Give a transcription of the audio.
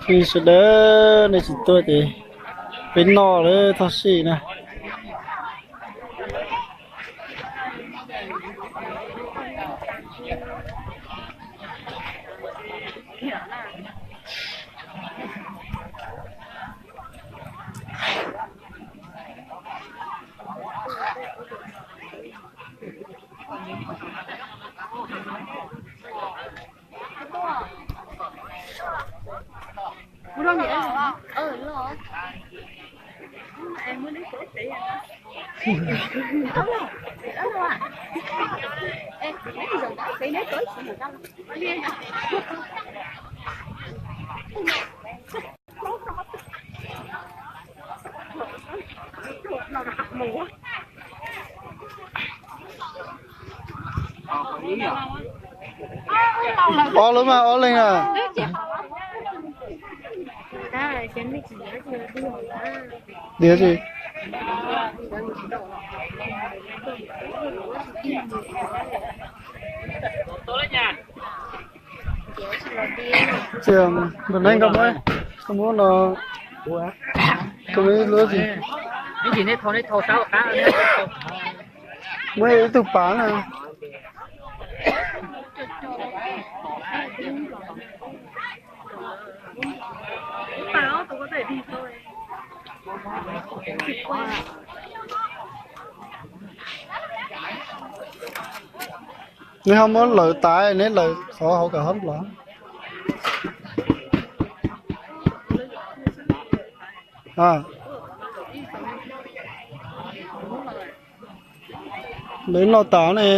Sawv daws nej tsis tuaj ces peb noj lawm tag sij na. Ob lub mas ob leeg na. Diam si. Ntawm no koj muab, koj muab no, koj muab ib lub si. Muab ib tug pav na. Neb ho muab lawv tas, neb lawv qhov hauv kom hlob los. Lawv noj tas ne.